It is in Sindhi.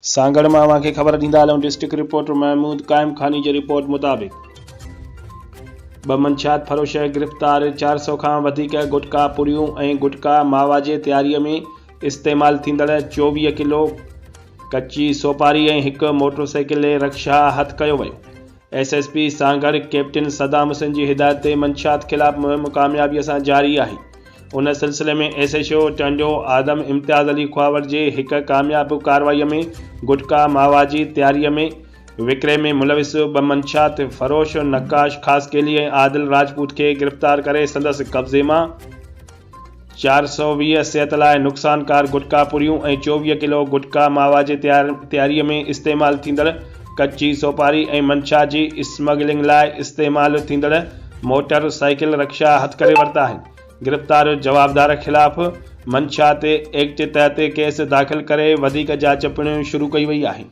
سانگهڙ مان اوهان کي خبر ڏيندا هلون ڊسٽرڪٽ رپورٽر محمود قائم خاني جي رپورٽ مطابق ٻه منشيات فروش گرفتار 400 کان وڌيڪ گٽڪا پڙيون ۽ گٽڪا ماوا جي تياري ۾ استعمال ٿيندڙ 24 ڪلو ڪچي سوپاري ۽ هڪ موٽر سائيڪل رڪشا هٿ ڪيو ويو. S S P Sanghar captain Saddam Hussain جي هدايت تي منشيات خلاف مهم ڪاميابي سان جاري آهي. ان سلسلي ۾ S H O Tando Adam Imtiaz Ali Khahawar جي هڪ ڪامياب ڪارروائي ۾ گٽڪا ماوا جي تياري ۾ وڪري ۾ ملوث ٻه منشيات فروش نقاش خاصخيلي ۽ عادل راجپوت کي گرفتار ڪري سندس قبضي مان 420 صحت لاء نقصانڪار گٽڪا پڙيون ۽ 24 ڪلو گٽڪا ماوا جي تياري ۾ استعمال ٿيندڙ ڪچي سوپاري ۽ منشا جي اسمگلنگ لاء استعمال ٿيندڙ موٽر سائيڪل رڪشا هٿ ڪري ورتا آهن. گرفتار جوابدار خلاف منشا تي ايڪٽ تحت ڪيس داخل ڪري وڌيڪ جاچ پڻ شروع ڪئي وئي آهي.